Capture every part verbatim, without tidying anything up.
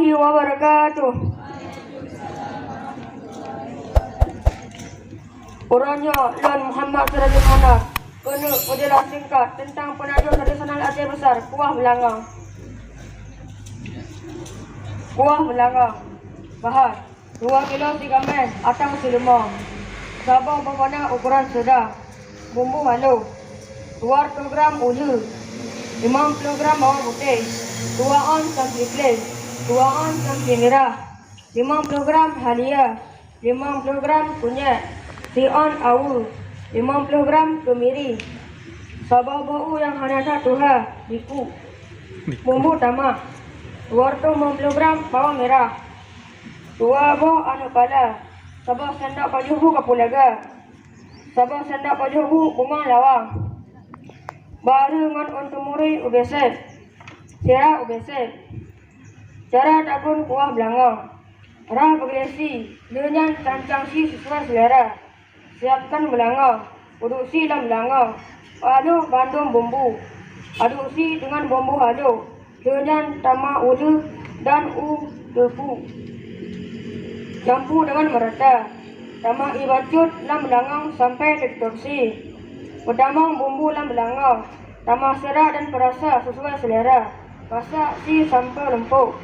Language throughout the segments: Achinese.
Wabarakatuh. Uroe nyoe lôn Muhammad Sirajul Manar keuneuk meujeulaih singkat teuntang peunajoh tradisional Aceh Besar, kuah beulangong. Kuah beulangong. Bahan: dua kilo sigaméh, atang sileumô, saboh boh panah ukoran sedang, bumbu halôh, dua reutôh gram uleue, limong ploh gram bawang putéh, dua ons cangkri gleh, dua ons cangkri mirah, limong ploh gram halia, limong ploh gram kunyék, siôn aweue, limong ploh gram keumiri, saboh boh u nyang hana that tuha, diku, bumbu tamah, dua reutôh limong ploh gram bawang mirah, dua boh aneuk pala, saboh sendok pajoh bu kapulaga, saboh sendok pajoh bu bungong lawang, barô ngon ôn teumuri ubé sép, sira ubé sép. Cara tagun kuah beulangong. Rhah beugleh sie, lheueh nyan cancang sie sisuai seulera. Siapkan beulangong, peuduek sie lam beulangong, peuaduk bandum bumbu. Aduk sie deungon bumbu halôh, lheueh nyan tamah uleue dan u teupu. Campur deungon meurata. Tamah ié bacut lam beulangong sampai teututup sie. Peutamong bumbu lam beulangong. Tamah sira dan peurasa sesuai selera. Masak sie sampoe lumpok.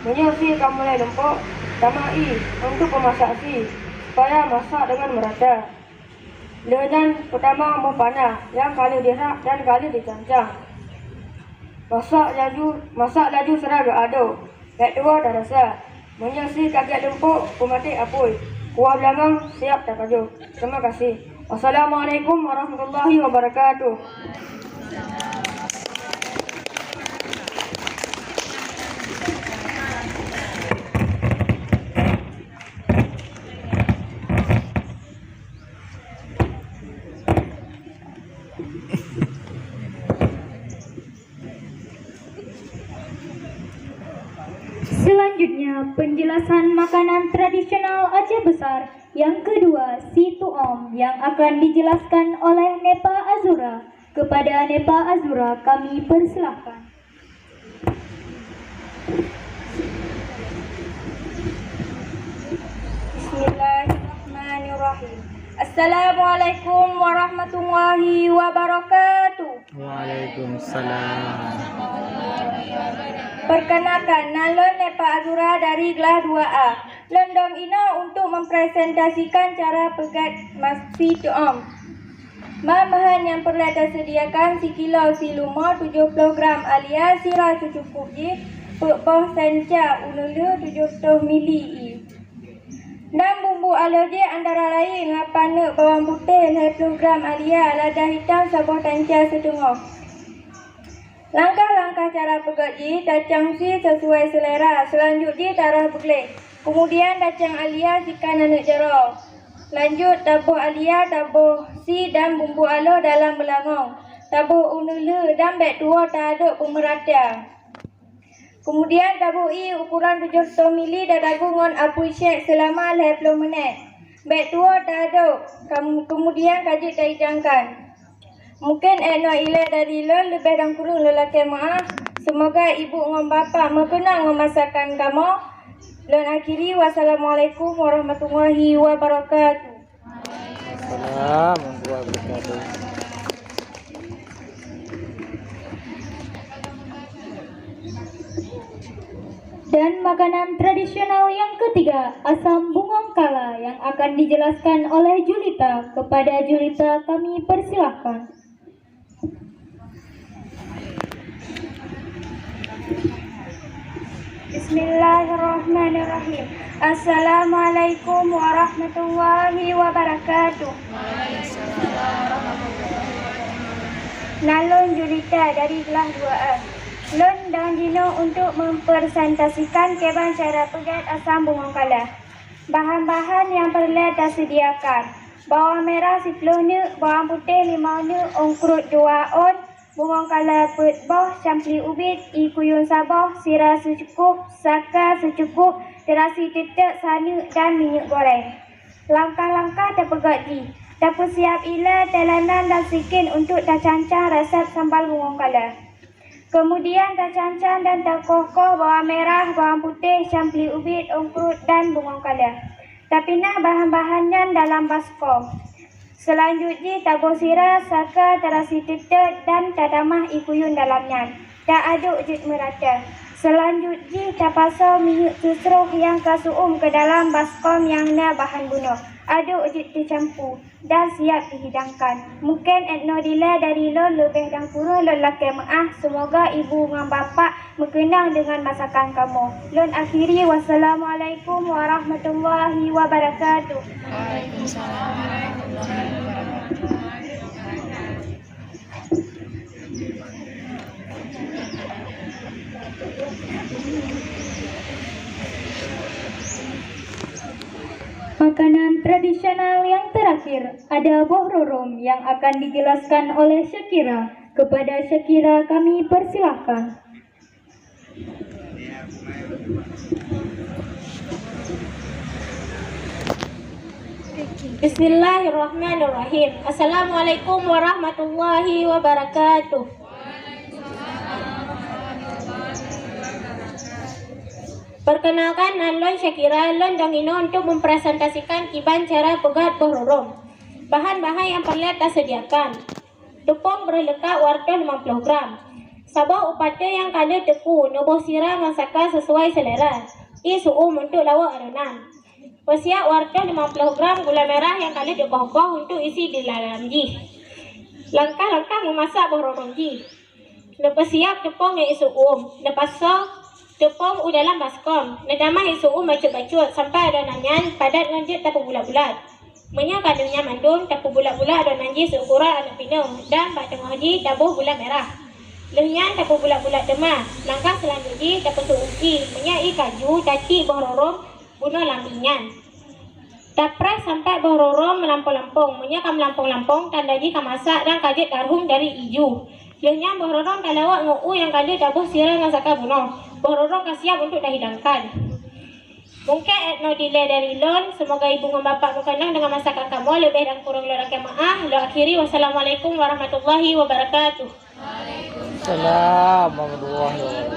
Meunyoe sie ka mulai lumpok, tamah ié untuk peumasak sie, supaya masak deungon meurata. Lheueh nyan peutamong boh panah nyang ka lheueh dirhah dan ka lheueh dicancang. Masak laju, masak laju sira geuaduk. Bék tuwoe tarasa. Meunyoe sie ka gét lumpok, peumaté apui. Kuah beulangong siap tapajoh. Terima kasih. Wassalamualaikum warahmatullahi wabarakatuh. Selanjutnya, penjelasan makanan tradisional Aceh Besar yang kedua, si tuom, yang akan dijelaskan oleh Nepa Azura. Kepada Nepa Azura, kami persilahkan. Bismillahirrahmanirrahim. Assalamualaikum warahmatullahi wabarakatuh. Waalaikumsalam. Perkenalkan, nan lôn Nepa Azura dari Glah dua A. Lôn dong inoe untuk mempresentasikan cara peugét si tuom. Bahan-bahan nyang peureulée taseudiakan: sikilo si lumo tujoh ploh gram, alia sira seucukup jih, peuet boh tanca, uneulheueh tujoh reutôh mili ié. Dan bumbu alôh jih antara laén lapan neuk bawang putéh lhée ploh gram, alia lada hitam saboh tanca siteungoh. Langkah-langkah cara peugét jih: tacang sie sesuai selera, seulanjut jih tarhah beugleh, keumudian tacang alia sikan aneuk jaroe. Lanjut, taboh alia, taboh sie dan bumbu alôh dalam beulangong, taboh uneulheueh dan bék tuwoe taadok peumeurata. Keumudian taboh ié ukuran tujoh reutôh mili dan tagun ngon apui syek seulama lhée ploh meunet. Bék tuwoe taadok, kam-, keumudian ka jeuet tahidangkan. Mungken 'et noe ilée dari lôn, leubeh dan kureueng lôn lakée meuáh. Seumoga ibu ngon bapak meukeunong ngon masakan kamoe. Lôn akhiri, wassalamualaikum warahmatullahi wabarakatuh. Assalamualaikum warahmatullahi wabarakatuh. Dan makanan tradisional yang ketiga, asam bungong kala, yang akan dijelaskan oleh Julita. Kepada Julita kami persilahkan. Bismillahirrahmanirrahim. Assalamualaikum warahmatullahi wabarakatuh. Nan lôn Julita dari Glah dua A. Lôn dong jinoe untuk mempresentasikan kiban cara peugét asam bungong kala. Bahan-bahan nyang peureulée taseudiakan: bawang mirah siploh neuk, bawang putéh limong neuk, ôn kruet dua ôn, bungong kala peuet boh, campli ubit, ié kuyueng saboh, sira seucukup, saka seucukup, teurasi teutek saneuk, dan minyeuk goreng. Langkah-langkah tapeugét jih: tapeusiab ilée, tailanan dan sikin untuk tacancang resep sambal bungong kala. Kemudian tacan-can dan takoh-koh bawang merah, bawang putéh, campli ubit, ungkruet dan bungöng kaleuh. Tapinah bahan-bahan nyan dalam baskom. Seulanjut jih taboh sira saka tarasi teutet dan tatamah ie kuyun dalam nyan. Taaduk jeuet meurata. Seulanjut jih tapasoe minyeuk ceusroh nyang ka seu-uem keu dalam baskom nyang na bahan bunoe. Aduk jeuet teucampu dan siap dihidangkan. Mungken 'et noe dilée dari lôn, leubeh dan kureueng lôn lakée meu'ah. Seumoga ibu ngon bapak meukeunang deungon masakan kamoe. Lôn akhiri, wassalamualaikum warahmatullahi wabarakatuh. Makanan tradisional yang terakhir, ada boh rorom yang akan dijelaskan oleh Syakira. Kepada Syakira kami persilahkan. Bismillahirrahmanirrahim. Assalamualaikum warahmatullahi wabarakatuh. Perkenalkan, nan lôn Syakira, lôn dong inoe untuk mempresentasikan kiban cara peugöt boh rorom. Bahan-bahan nyang peureulée taseudiakan: teupông breuh leukak wartoh limong ploh gram, saboh upateue nyang ka lheueh teuku, neuboh sira ngon saka sesuai selera, ie seu-uem untuk lawok adonan. Peusiap wartoh limong ploh gram gula merah nyang ka lheueh teukoh-koh untuk isi di dalam jih. Langkah-langkah meumasak boh rorom jih. Neupeusiap teupông ngon ie seu-uem. Neupasoe teupông u dalam baskom. Neutamah ie seu-uem bacut-bacut sampai adonan nyan padat ngon jeuet tapeubulat-bulat. Meunyoe ka lheueh nyan mandum, tapeubulat-bulat adonan jih seuukuran aneuk pineung dan bak teungoh jih taboh gula merah. Lheueh nyan tapeubulat-bulat teuma. Langkah seulanjut jih tapeuseu-uem ie. Meunyoe ie ka ju, tacik boh rorom bunoe lam ie nyan. Tapreh sampai boh rorom meulampong-lampong. Meunyoe ka meulampong-lampong, tanda jih ka masak dan ka jeuet tarhum dari ie ju. Lheueh nyan boh rorom talawok ngon u nyang ka lheueh taboh sira ngon saka bunoe. Boh rorom ka siap untuk tahidangkan. Mungken 'et noe dilée dari lôn, seumoga ibu ngon bapak meukeunong deungon masakan kamoe, leubeh dan kureueng lôn lakée meu'ah. Lôn akhiri, wassalamualaikum warahmatullahi wabarakatuh. Salam warahmatullahi wabarakatuh.